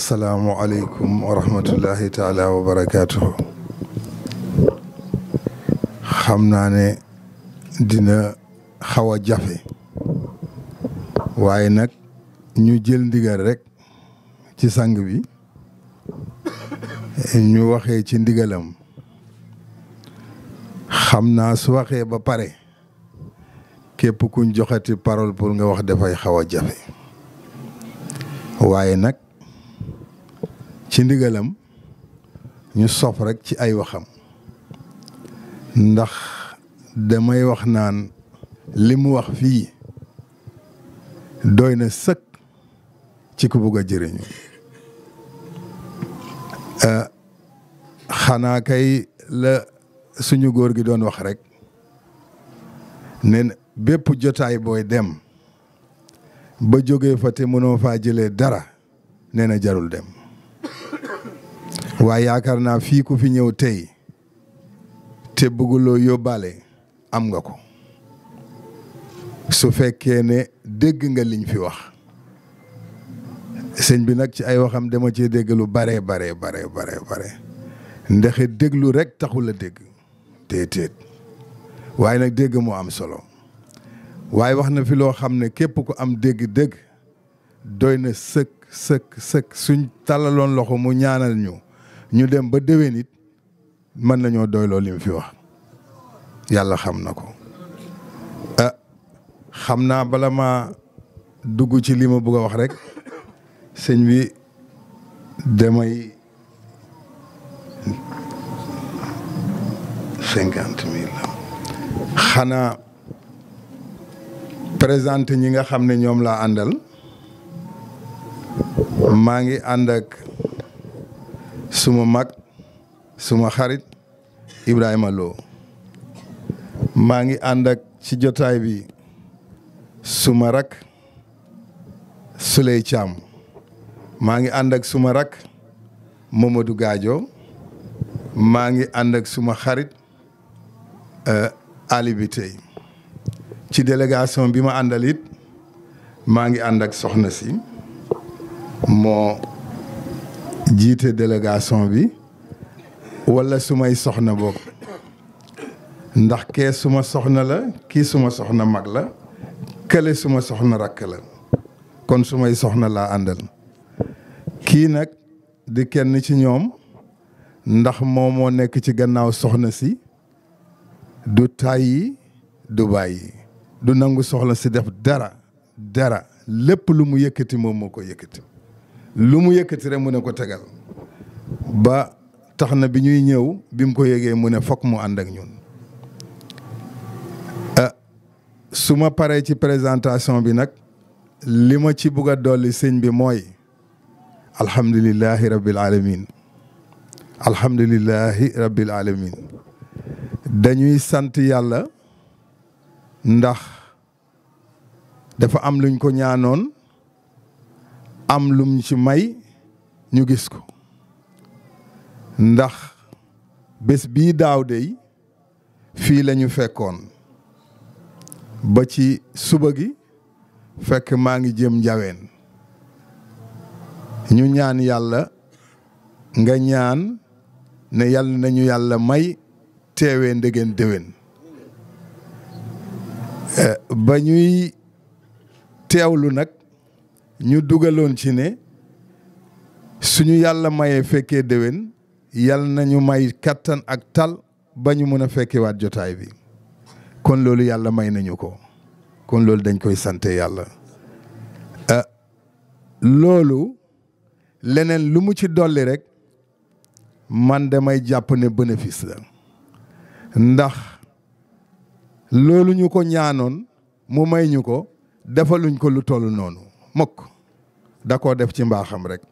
asalaamualeykum wa rahmatullahi taala wa barakaatuhu. xam naa ne dina xaw a jafe waaye nag ñu jël ndigal rek ci sang bi ñu waxee ci ndigalam. xam naa su waxee ba pare képp kuñ joxati parole pour nga wax dafay xaw a jafe waaye nag ci ndigalam ñu sof rek ci ay waxam ndax damay wax naan li mu wax fii doy na sëkk ci ku bugg a jëriñu. xanaa kay la suñu góor gi doon wax rek ne bépp jotaay booy dem ba jógee fa te mënoo faa jëlee dara nee na jarul dem. waaye yaakaar naa fii ku fi ñëw tey te bëgguloo yóbbaale am nga ko su fekkee ne dégg nga liñ fi wax. sëñ bi nag ci ay waxam dama cee dégg lu bare ndexe déglu rek taxul a dégg téetéet waaye nag dégg moo am solo waaye wax na fi loo xam ne képp ku am dégg-dégg doy na sëkk suñ tàllaloon loxo mu ñaanal ñu dem ba déwén it mën nañoo doyloo lim fi wax yàlla xam na ko. xam naa bala ma dugg ci li ma bëgg a wax rek sëñ bi damay 50,000 la xanaa présenté ñi nga xam ne ñoom laa àndal. maa ngi ànd ak suma mag suma xarit Ibrahima Lo. maa ngi ànd ak ci jotaay bi suma rak Suley Thiam. maa ngi ànd ak suma rak Mamadou Gadio. maa ngi ànd ak suma xarit Ali Bitey. ci délégation bi ma àndal it maa ngi ànd ak soxna si moo jiite délégation bi wala sumay soxna bokk ndax kee suma soxna la kii suma soxna mag la kële suma soxna rakk la kon sumay soxna laa àndal. kii nag di kenn ci ñoom ndax moo nekk ci gannaaw soxna si du tàyyi du bàyyi du nangu soxla si def dara lépp lu mu yëkkati moom moo ko yëkkati lu mu yëkkati rek mu ne ko tegal ba tax na bi ñuy ñëw bi mu ko yëgee mu ne fokk mu ànd ak ñun. su ma paree ci présentation bi nag li ma ci bugg a dolli sëñ bi mooy alhamdulillahi rabbil alamin dañuy sant yàlla ndax dafa am luñ ko ñaanoon am lum ci may ñu gis ko ndax bés bii daaw dey fii lañu fekkoon ba ci suba gi fekk maa ngi jëm njaween ñu ñaan yàlla nga ñaan ne yàlla nañu yàlla may teewee ndegeen déwén ba ñuy teewlu nag ñu dugaloon ci ne suñu yàlla mayee fekkee déwén yàlla nañu may kattan ak tal ba ñu mën a fekkewaat jotaay bi kon loolu yàlla may nañu ko kon loolu dañ koy sante yàlla. loolu leneen lu mu ci dolli rek man damay jàpp ne bénéfice la ndax loolu ñu ko ñaanoon mu may ñu ko defaluñ ko lu toll noonu mukk da koo def ci mbaaxam rek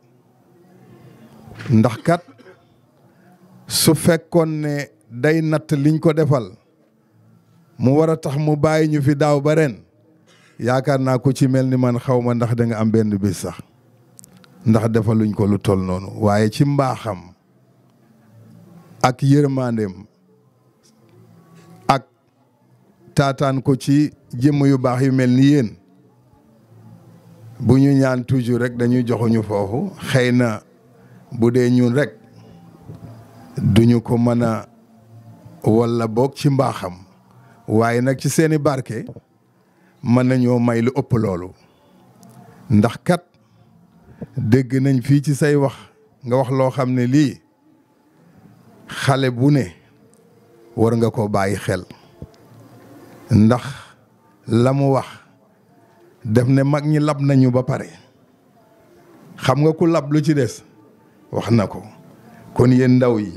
ndax kat su fekkoon ne day natt liñ ko defal mu war a tax mu bàyyi ñu fi daaw ba ren yaakaar naa ko ci mel ni man xaw ma ndax da nga am benn bis sax ndax defaluñ ko lu toll noonu waaye ci mbaaxam ak yërmandeem ak taataan ko ci jëmm yu baax yu mel ni yéen bu ñu ñaan toujours rek dañuy joxuñu foofu xëy na bu dee ñun rek duñu ko mën a walla boog ci mbaaxam waaye nag ci seeni barke mën nañoo may lu ëpp loolu ndax kat dégg nañ fii ci say wax nga wax loo xam ne lii xale bu ne war nga ko bàyyi xel ndax la mu wax def ne mag ñi lab nañu ba pare xam nga ku lab lu ci des wax na ko kon yéen ndaw yi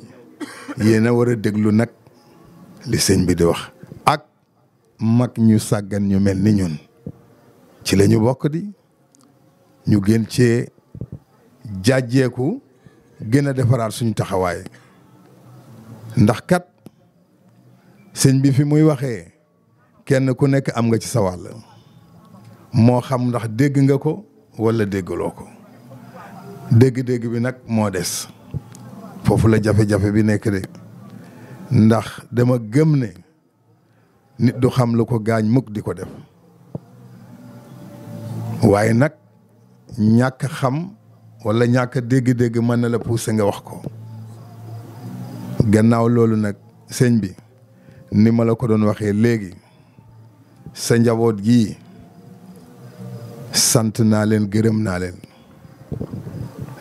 yéen a war a déglu nag li sëñ bi di wax ak mag ñu sàggan ñu mel ni ñun ci la ñu bokk di ñu gën cee jàjjeeku gën a defaraat suñu taxawaay ndax kat sëñ bi fi muy waxee kenn ku nekk am nga ci sa wàll moo xam ndax dégg nga ko walla déggaloo ko dégg-dégg bi nag moo des foofu la jafe-jafe bi nekk de ndax dama gëm ne nit du xam lu ko gaañ mukk di ko def waaye nag ñàkk xam walla ñàkk dégg-dégg mën na la pousser nga wax ko gannaaw loolu nag sëñ bi ni ma la ko doon waxee léegi sa njaboot gii sant naa leen gërëm naa leen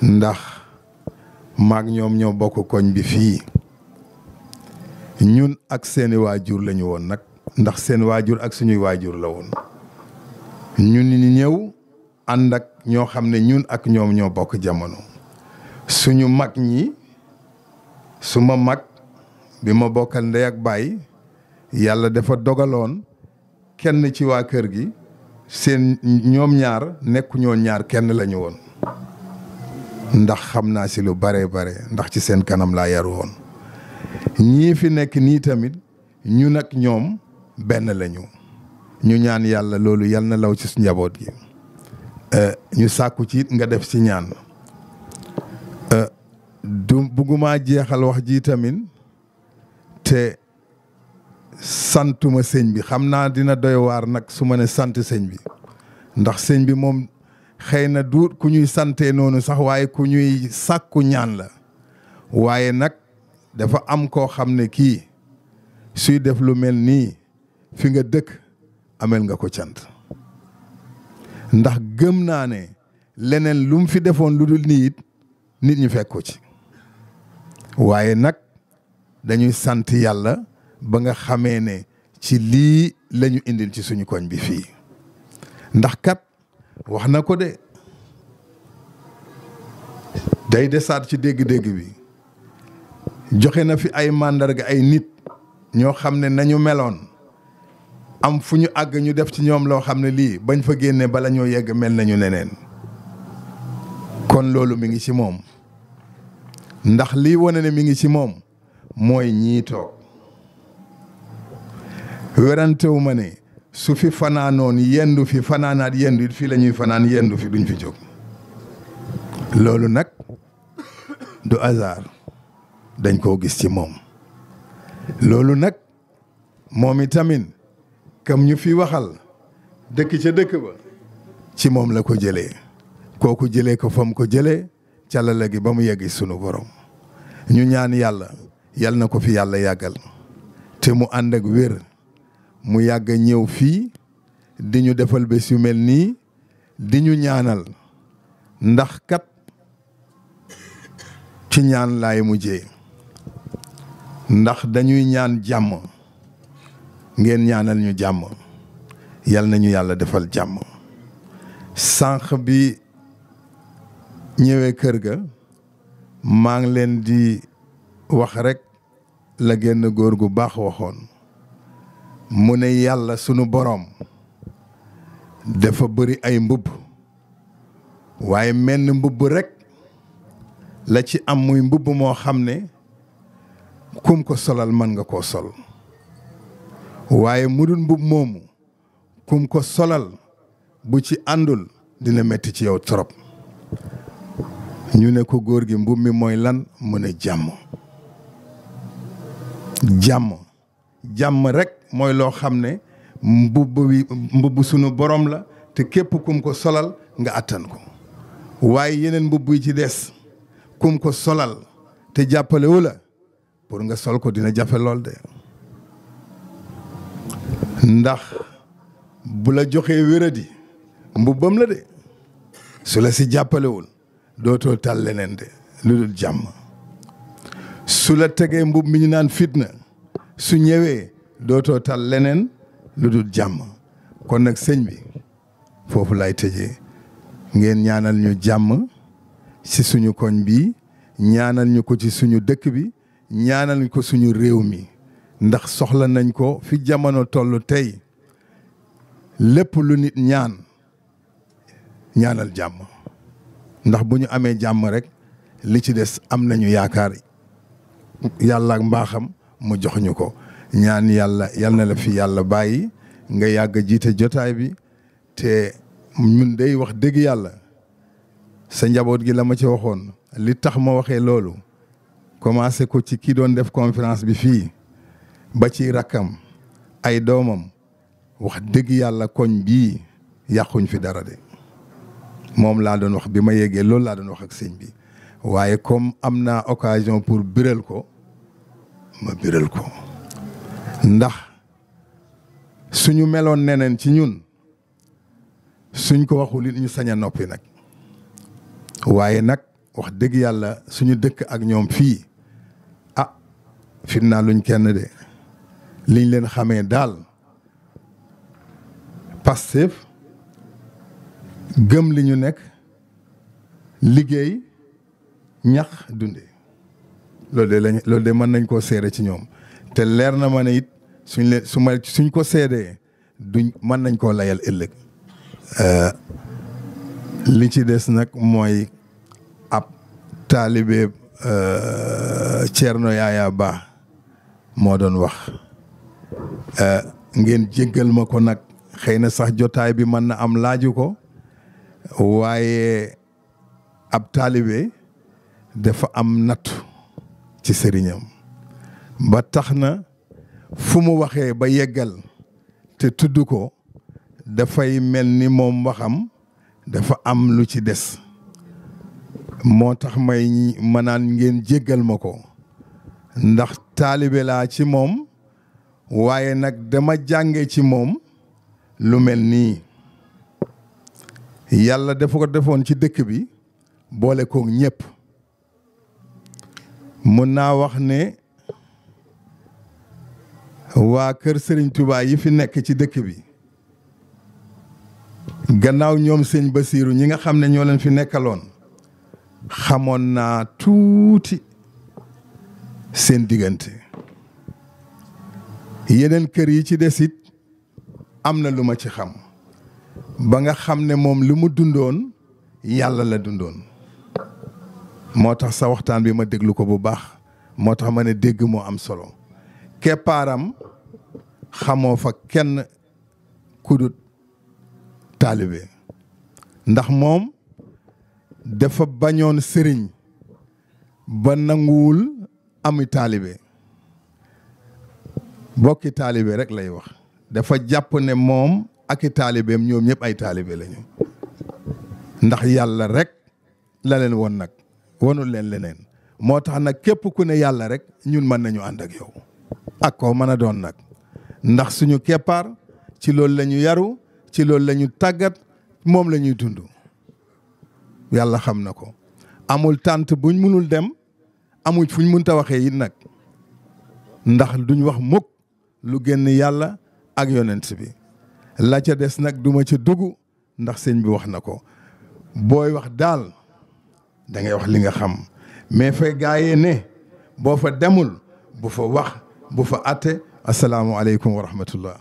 ndax maag ñoom ñoo bokk koñ bi fii ñun ak seeni waajur lañu woon nag ndax seen waajur ak suñuy waajur la woon ñun ñi ñëw ànd ak ñoo xam ne ñun ak ñoom ñoo bokk jamono suñu mag ñi suma mag bi ma bokkal ndey ak baay yàlla dafa dogaloon kenn ci waa kër gi seen ñoom ñaar nekkuñoo ñaar kenn lañu woon ndax xam naa si lu bare ndax ci seen kanam laa yaru woon ñii fi nekk nii tamit ñu nag ñoom benn lañu ñu ñaan yàlla loolu yal na law ci su njaboot gi ñu sàkku ci it nga def ci ñaan du bugguma jeexal wax ji tamit te santuma sëñ bi xam naa dina doy waar nag su ma ne sant sëñ bi ndax sëñ bi moom xëy na duut ku ñuy santee noonu sax waaye ku ñuy sàkku ñaan la waaye nag dafa am koo xam ne kii suy def lu mel nii fi nga dëkk amel nga ko cant ndax gëm naa ne leneen lu mu fi defoon lu dul nii it nit ñi fekk ko ci waaye nag dañuy sant yàlla ba nga xamee ne ci lii lañu indil ci suñu koñ bi fii ndax kat wax na ko de day desaat ci dégg-dégg bi joxe na fi ay màndarga ay nit ñoo xam ne nañu meloon am fu ñu àgg ñu def ci ñoom loo xam ne lii bañ fa génne bala ñoo yegg mel nañu neneen kon loolu mi ngi ci moom ndax lii wane ne mi ngi ci moom mooy ñii toog werantewu ma ne su fi fanaanoon yendu fi fanaanaat yendu it fii la ñuy fanaan yendu fi duñ fi jóg loolu nag du hasard dañ koo gis ci moom loolu nag moom itamit kam ñu fi waxal dëkk ca dëkk ba ci moom la ko jëlee kooku jëlee ko fa mu ko jëlee calala gi ba mu yegg sunu borom ñu ñaan yàlla yal na ko fi yàlla yàggal te mu ànd ak wér mu yàgg ñëw fii di ñu defal bés yu mel nii di ñu ñaanal ndax kat ci ñaan laay mujjee ndax dañuy ñaan jàmm ngeen ñaanal ñu jàmm yal nañu yàlla defal jàmm sànq bi ñëwee kër ga maa ngi leen di wax rekk la génn góor gu baax waxoon mu ne yàlla sunu boroom dafa bëri ay mbubb waaye menn mbubb rekk la ci am muy mbubb moo xam ne kum ko solal mën nga koo sol waaye mu dul mbubb moomu kum ko solal bu ci àndul dina metti ci yow trop ñu ne ko góor gi mbubb mi mooy lan mu ne jàmm jàmm rekk mooy loo xam ne mbubb sunu borom la te képp kum ko solal nga attan ko waaye yeneen mbubb yi ci des kum ko solal te jàppalewu la pour nga sol ko dina jafe lool de ndax bu la joxee wéradi mbubbam la de su la si jàppalewul dootoo tal leneen de lu dul jàmm su la tegee mbub mi ñu naan fitna su ñëwee dootoo tal leneen lu dul jàmm kon nag sëñ bi foofu lay tëjee ngeen ñaanal ñu jàmm ci suñu koñ bi ñaanal ñu ko ci suñu dëkk bi ñaanal ñu ko suñu réew mi ndax soxla nañ ko fi jamono toll tey lépp lu nit ñaanal jàmm ndax bu ñu amee jàmm rek li ci des am nañu yaakaar yàlla ak mbaaxam mu jox ñu ko ñaan yàlla yal na la fi yàlla bàyyi nga yàgg jiite jotaay bi te ñun day wax dëgg yàlla sa njaboot gi la ma ci waxoon li tax ma waxee loolu commencé ko ci ki doon def conférence bi fii ba ci rakkam ay doomam wax dëgg yàlla koñ bii yàquñ fi dara de moom laa doon wax bi ma yeggee loolu laa doon wax ak sëñ bi waaye comme am naa occasion pour biral ko ma biral ko ndax suñu meloon neneen ci ñun suñ ko waxul it ñu sañ a noppi nag waaye nag wax dëgg yàlla suñu dëkk ak ñoom fii fitnaa luñ kenn de liñ leen xamee daal Pastef gëm li ñu nekk liggéey ñax dunde loolu de mën nañ koo seede ci ñoom te leer na ma ne it suñ ko seedee duñ mën nañ koo layal ëllëg li ci des nag mooy ab taalibe Thierno Yaya Ba moo doon wax ngeen jéggal ma ko nag xëy na sax jotaay bi mën na am laaju ko waaye ab taalibe dafa am nattu ci sëriñam ba tax na fu mu waxee ba yeggal te tudd ko dafay mel ni moom waxam dafa am lu ci des moo tax may mënaan ngeen jéggal ma ko ndax taalibe laa ci moom waaye nag dama jànge ci moom lu mel nii yàlla dafa ko defoon ci dëkk bi boole koog ñëpp mun naa wax ne waa kër Serigne Touba yi fi nekk ci dëkk bi gannaaw ñoom sëñ Basiiru ñi nga xam ne ñoo leen fi nekkaloon xamoon naa tuuti seen diggante yeneen kër yi ci des it am na lu ma ci xam ba nga xam ne moom lu mu dundoon yàlla la dundoon moo tax sa waxtaan bi ma déglu ko bu baax moo tax ma ne dégg moo am solo keppaaram xamoo fa kenn kudut taalibe ndax moom dafa bañoon sëriñ ba nanguwul ami taalibe bokki taalibe rek lay wax dafa jàpp ne moom ak i taalibeem ñoom ñëpp ay taalibe lañu ndax yàlla rek la leen woon nag wonul leen leneen moo tax nag képp ku ne yàlla rek ñun mën nañu ànd ak yow ak koo mën a doon nag ndax suñu keppaar ci loolu la ñu yaru ci loolu la ñu tàggat moom la ñuy dund yàlla xam na ko amul tànt buñ mënul dem amul fuñ mënta waxee it nag ndax duñ wax mukk lu génn yàlla ak yonent bi la ca des nag duma ca dugg ndax sëñ bi wax na ko booy wax daal da ngay wax li nga xam mais fay gaayee ne boo fa demul bu fa wax bu fa atte asalaamualeykum wa rahmatullah